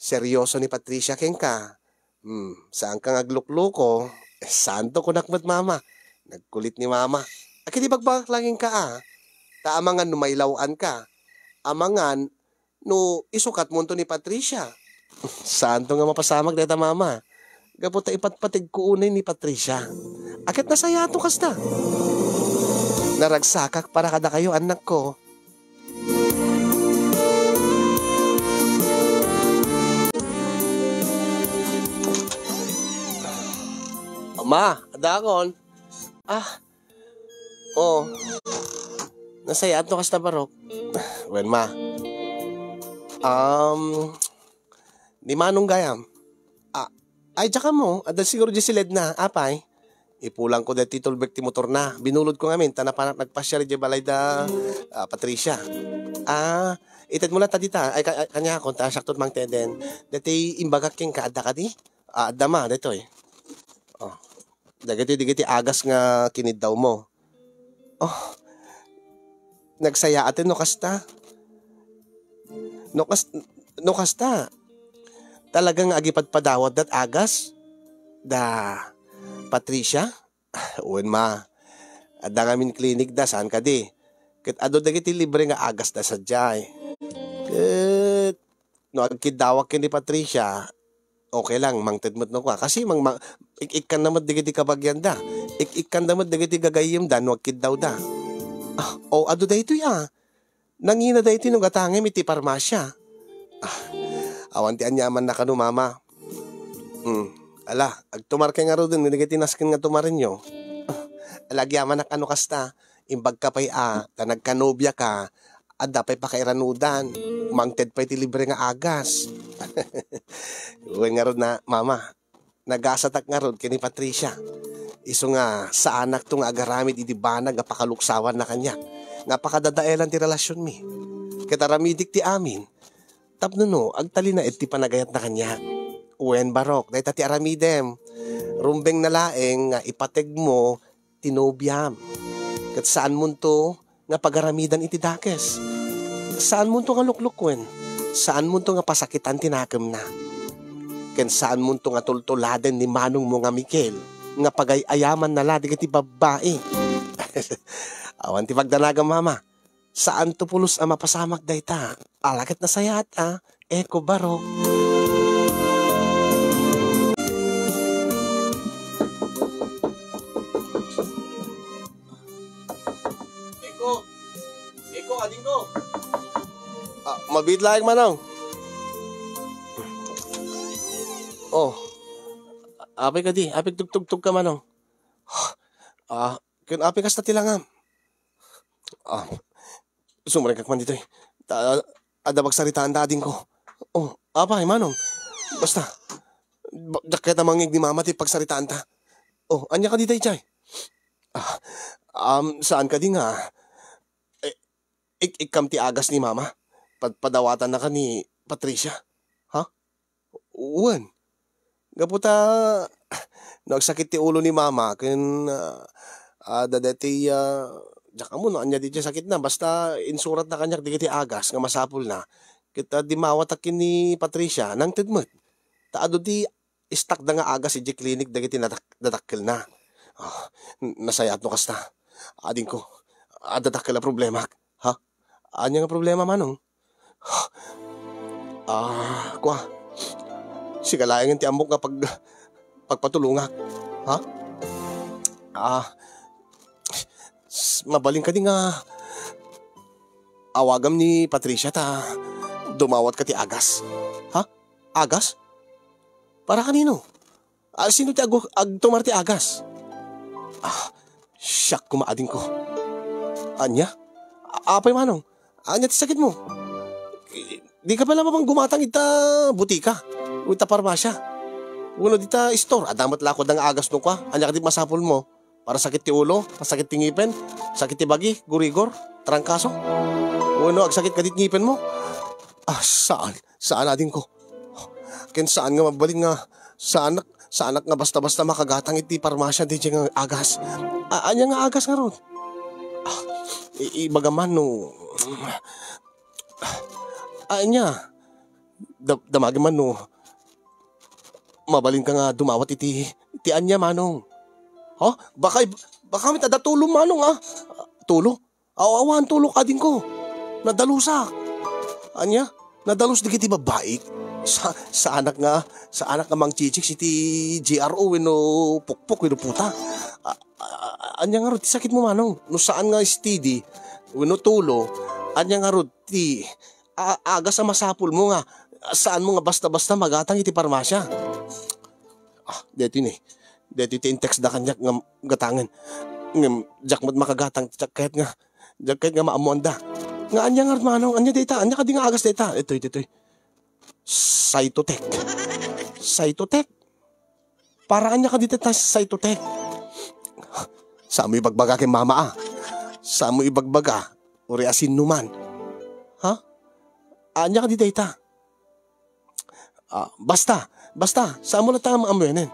Seryoso ni Patricia kenka. Hmm, saanka nga aglukloko. Eh, saanto kunak met, Mama. Nagkulit ni Mama. Akin ibagbagak laeng ka, ah. Ta amangan no mailaw-anka. Amangan no isukatmonto ni Patricia. Saanto nga mapasamak dayta, Mama. Gapu ta ipatpategko unay ni Patricia. Aket nasayato kasta. Naragsakak para kadakayo, annakko. Ma, adakon. Ah. Oh. Nasayaat no kasta, Barok. Wen, ma. Um, ni Manong gayam. Ah, ay, diak ammo. Adda siguro di si Ledna. Apay? Ipulangko daytoy tulbek ti motorna. Binulodko ngamin, ta napanak nagpasiar idiay balay da, ah, Patricia. Ah, itedmo latta dita. Ay, ka-, kaniakon, ta siakto ti mangteden. Daytoy imbagak kenka, adda kadi? Ah, adda ma, daytoy. Oh. Dagitoy, dagiti agas nga kiniddawmo. Oh. Nagsayaaten no kasta. No kas-, no kasta. Talaga nga agipadpadawat dat agas? Da Patricia? Wen, ma. Adda ngamin klinik da, saan kadi? Ket adu dagiti libre nga agas da sadiay. Ket no agkiddawak ken ni Patricia, okay lang, mangted met no kua. Kasi mang-, mang-, ik-ikkanda met dagiti kabagianda. Ik-ikkanda met dagiti gagayyemda no agkiddawda. Ah, o, adu daytoy, ah. Nangina daytoy no gatangem iti parmasia. Ah, awan ti aniamanna kano, mama. Hmm. Ala, agtumarkay ngaruden dagiti nasken nga tumarenyo. Ah, ala, agyamanak a no kasta. Imbagka pay a, ta nagkanobiaka, adda pay pakairanudan. Mangted pay ti libre nga agas. Wen ngarud na, mama. Nagasatak ngarud ken ni Patricia. Isu nga saanakto nga agaramid iti banag a pakaluksawanna kaniak, nga pakadadaelan ti relasionmi. Ket aramidik ti amin, tapno no, agtalinaed ti panagayatna kaniak. Wen, Barok, dayta ti aramidem. Rumbengna laeng nga ipategmo ti nobiam. Ket saanmonto nga pagaramidan iti dakes. Saanmonto nga luklukoen. Saanmonto nga pasakitan ti nakemna. Ken saanmonto nga tultuladen ni manongmo nga Mikel nga pagay-ayamanna la dagiti babbai. Awan ti pagdanagam, mama. Saanto pulos a mapasamak dayta. Ala ket nasayaat a, Eko, Barok. Eko, Eko, adingko. Ah, mabiit laeng, manong. Oh. Apay kadi, apay tugtugtog ka, manong. Ah, ken apay kasta ti langam. Ah, sumrekak man ditoy. Ta, adda pagsaritaanta, adingko. Oh, apay, manong? Basta, ba-, dakket a mangngeg ni mama ti pagsaritaanta. Oh, ania kadi daydiay? Ah, um, saan kadi nga, eh, ik-, ikkam ti agas ni mama? Pad-, padawatannaka ni Patricia? Ha? Wen. Gapu ta, no agsakit ti ulo ni mama, ken, ah, ah, dadayti, ah, diak ammo no ania di sakitna, basta insuratna kaniak dagiti agas nga masapulna. Ket, ah, dimmawatak ken ni Patricia, nangted met. Ta adu ti istakda nga agas idiay klinik dagiti nadak-, dadakkelna. Ah, n-, nasayaat no kasta. Adingko, adda dakkel a problemak. Ha? Ania nga problema, manong? Ah, kua. Sika laengen ti ammok nga pag-, pagpatulongak. Ha? Ah, s-, mabalin kadi nga awagam ni Patricia ta dumawatka ti agas? Ha? Agas? Para kanino? Ah, sino ti agu-, agtumar ti agas? Ah, siak koma, adingko. Ania? A-, apay, Manong? Ania ti sakitmo? Dika pay la mapan gumatang ita butika, o ita parmasia, wenno dita store. Adda met la kua nga agas no kua. Ania kadi masapulmo? Para sakit ti ulo, para sakit ti ngipen, sakit ti bagi, gurigor, trangkaso? Wenno agsakit kadi ti ngipenmo? Ah, saan. Saan, adingko. Ken saan nga mabalin nga saanak, saanak nga basta-basta makagatang iti parmasia daydiay nga agas. A-, ania nga agas ngarud? Ah, i-, ibagam man no, ania? Da-, damagem man no mabalinka nga dumawat iti, iti ania, Manong? Ha? Baka ib-, baka met adda tulom, Manong, ah. Tulo? Aw-, awan tulok, adingko. Nadalusak. Ania? Nadalus dagiti babbaik? Sa-, saanak nga, saanak nga mangchichicks iti G R O wenno pukpok wenno puta. A-, a-, a-, ania ngarud ti sakitmo, Manong? No saan nga steady wenno tulo, ania ngarud ti a-, agas a masapulmo nga saanmo nga basta-basta magatang iti parmasia? Ah, daytoy ni. Daytoy ti in-text da kaniak nga gatangen. Ngem diak met makagatang, diak kayat nga, diak kayat nga maammoanda. Nga ania ngarud, Manong? Ania dayta? Ania kadi nga agas dayta? Itoy, itoy, itoy. Cytotec. Cytotec? Para ania kadi dayta Cytotec? Saanmo ibagbaga ken mama, a. Saanmo ibagbaga, uray asinno man. Ha? Ania kadi dayta? Ah, basta, basta, saanmo latta nga maammoenen.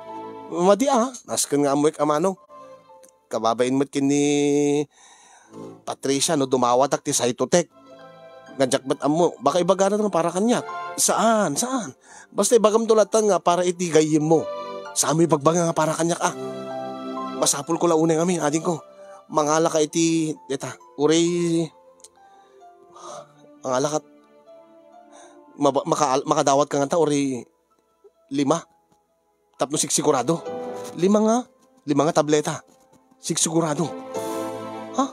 Madi, a, nasken nga ammoek a, Manong. Kababain met ken ni Patricia no dumawatak ti Cytotec. Nga diak met ammo, baka ibagana nga para kaniak. Saan, saan. Basta ibagamto latta nga para iti gayyemmo. Saanmo ibagbaga nga para kaniak, a. Masapulko la unay ngamin, adingko. Mangalaka iti, deta, uray, mangalaka, maba-, maka-, makadawatka ngata, uray lima. Tapno sigsigurado. Lima nga, lima nga tableta. Sigsigurado. Ha?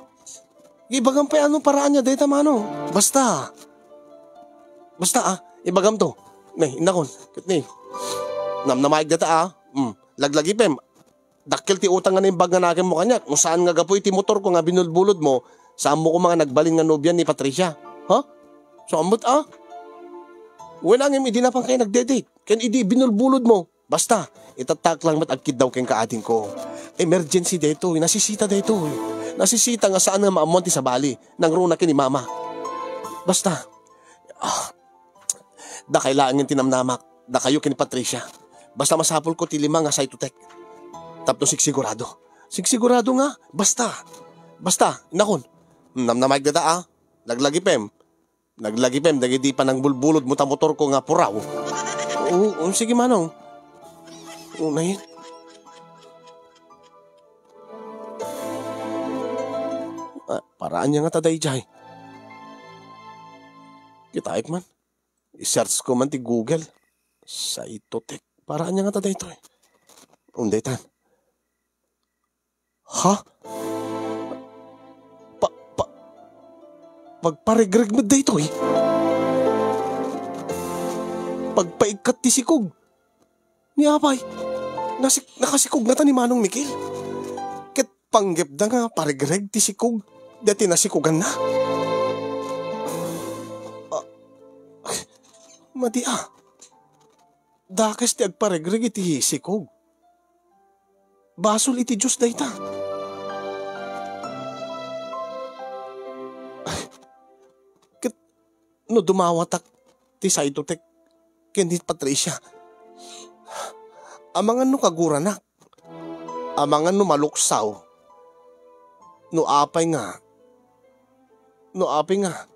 Ibagam pay ano paraan niya dayta, Manong. Basta. Basta, a. Ibagamto. Ne, innakon. Ket ne. Namnamaeg dayta, a. Hmm. Laglagipem. Dakkel ti utang nga naimbag nga nakemmo kaniak. No saan nga gapu iti motorko nga binulbulodmo, saanmo koma nga nagbalin nga nobia ni Patricia. Ha? Saan met, a? Wen, ngem idi napan kayo nagde-date, ken idi binulbulodmo. Basta, itattaak lang met agkiddaw kenka, adingko. Emergency daytoy, nasisita daytoy. Nasisita nga saan nga maammoan ti sabali, nangruna ken ni mama. Basta, ah, dakay laengen ti namnamak, dakayo ken ni Patricia. Basta masapulko ti lima nga Cytotec. Tapno sigsigurado. Sigsigurado nga, basta. Basta, innakon. Namnamaeg dayta, a. Laglagipem. Naglagipem dagiti panangbulbulodmo ta motorko nga puraw. Oo, oo, sige, Manong. Unayen. Ah, paraan niya nga ta dayjay. Kitaek man. I-search ko man ti Google. Cytotec. Paraan niya nga ta daytoy. Unday tan. Ha? Pa-, pa-, pagparegreg met daytoy? Pagpaikkat ti sikog. Ni apay, nasik-, nakasikog ngata ni Manong Mikel. Ket panggepda nga paregreg ti sikog daytoy nasikoganna. Ah, madi, a. Dakes ti agparegreg iti sikog. Basol iti Dios dayta. Ket no dumawatak ti Cytotec ken ni Patricia, amangan no kaguranak, amangan no maluksaw, no apay nga, no apay nga,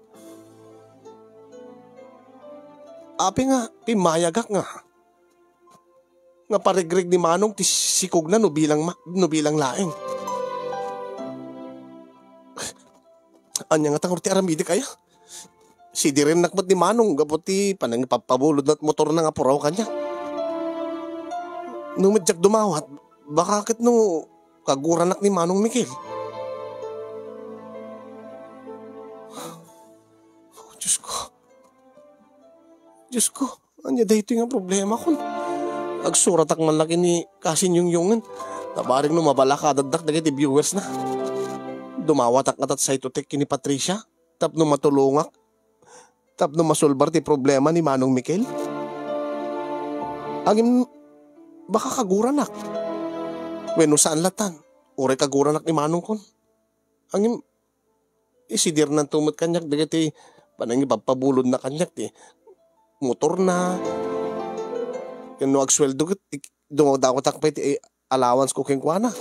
apay nga pimmayagak nga nga paregreg ni Manong ti sikogna no bilang ma-, no bilang laeng. Ania ngata ngarud ti aramidek aya? Sidirennak met ni Manong gapu ti panangipapabulodna ti motorna nga puraw kaniak. No met diak dumawat, baka ket no kaguranak ni Manong Mikel. Oh, Diyos ko. Diyos ko. Ania daytoy nga problemakon? Agsuratak man la ken ni Kasin Yongyongen. Nabarig no mabalakadaddak dagiti viewers na. Dumawatak ngata saytotek ken ni Patricia tapno matulongak, tapno masolbar ti problema ni Manong Mikel. Ngem baka kaguranak. Wenno saan latan, uray kaguranak ni manongkon. Ngem isidirnanto met kaniak dagiti panangipabpabulodna kaniak ti motorna. Ken no agsueldo ket ik-, dumawdawatak pay ti allowance ko kenkuana.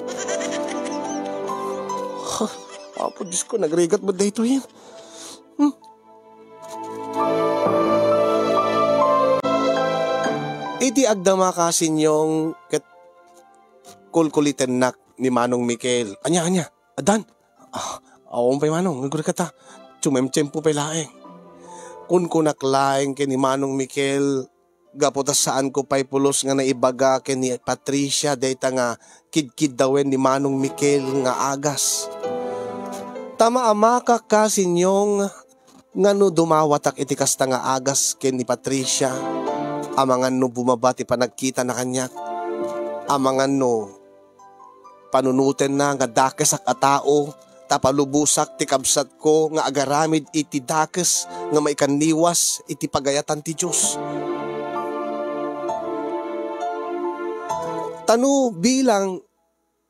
Ha, Apo Diosko, nagrigat met daytoyen. Hmm. Iti agdama, Kasin Yong, ket kulkulitennak ni Manong Mikel. Ania, ania? Addan? Ah, awan pay, Manong, nagurikata. Tumemtempo pay laeng. Kunkunak laeng ken ni Manong Mikel, gapu ta saanko pay pulos nga naibaga ken ni Patricia dayta nga kidkiddawen ni Manong Mikel nga agas. Ta maamakak, Kasin Yong, nga no dumawatak iti kasta nga agas ken ni Patricia, amangan no bumaba ti panagkitana kaniak, amangan no panunotenna nga dakesak a tao, ta palubosak ti kabsatko nga agaramid iti dakes nga maikanniwas iti pagayatan ti Dios. Ta no bilang,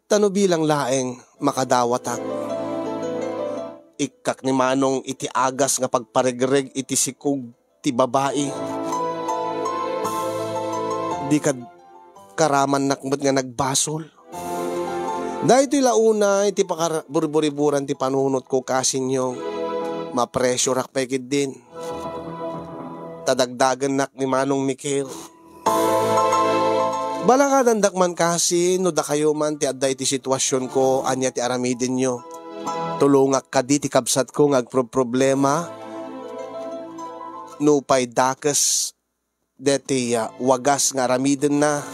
ta no bilang laeng makadawatak, ikkak ni Manong iti agas nga pagparegreg iti sikog ti babai. Di kad karamannak met nga nagbasol. Daytoy la unay ti pakar-, burburiburan ti panunotko, Kasin Yong. Mapresurak pay ketdin. Ta dagdagennak ni Manong Mikel. Balakadandak man, Kasin, no dakayo man ti adda iti situasionko, ania ti aramidenyo. Tulongak kadi ti kabsatko nga agproproblema. Nupay dakes deti, ah, wagas nga aramidenna.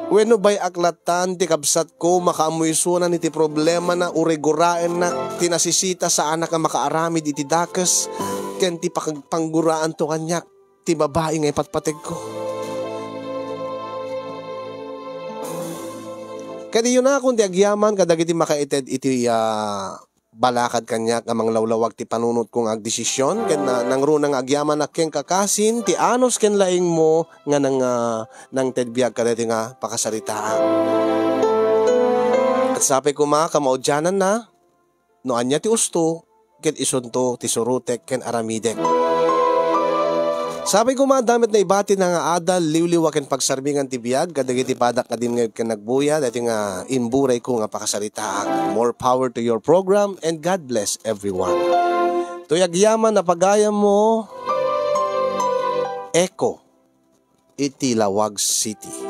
Wenno bay-ak latan ti kabsatko makaammo isunan iti problemana, uray guraennak ti nasisita, saanak a makaaramid iti dakes ken ti pakagpangguraanto kaniak ti babai nga ipatpategko. Ket iyonakon ti agyaman kadagiti makaited iti, ah, balakad kaniak nga manglawlawag ti panunotko nga agdesisyon, ket na-, nangruna nga agyamanak kenka, Kasin, ti anus ken laingmo nga nang-, ah, nangted biag kadaytoy nga pakasaritaak. Ket sapay koma, kamaudiananna, no ania ti usto, ket isunto ti surotek ken aramidek. Sapay koma, adda met naibati nga adal, liwliwa ken pagsarmingan ti biag kadagiti padak nga dimngeg ken nagbuya daytoy nga imburayko nga pakasaritaak. More power to your program and God bless everyone. Toy agyaman a pagayammo, Echo, iti Laoag City.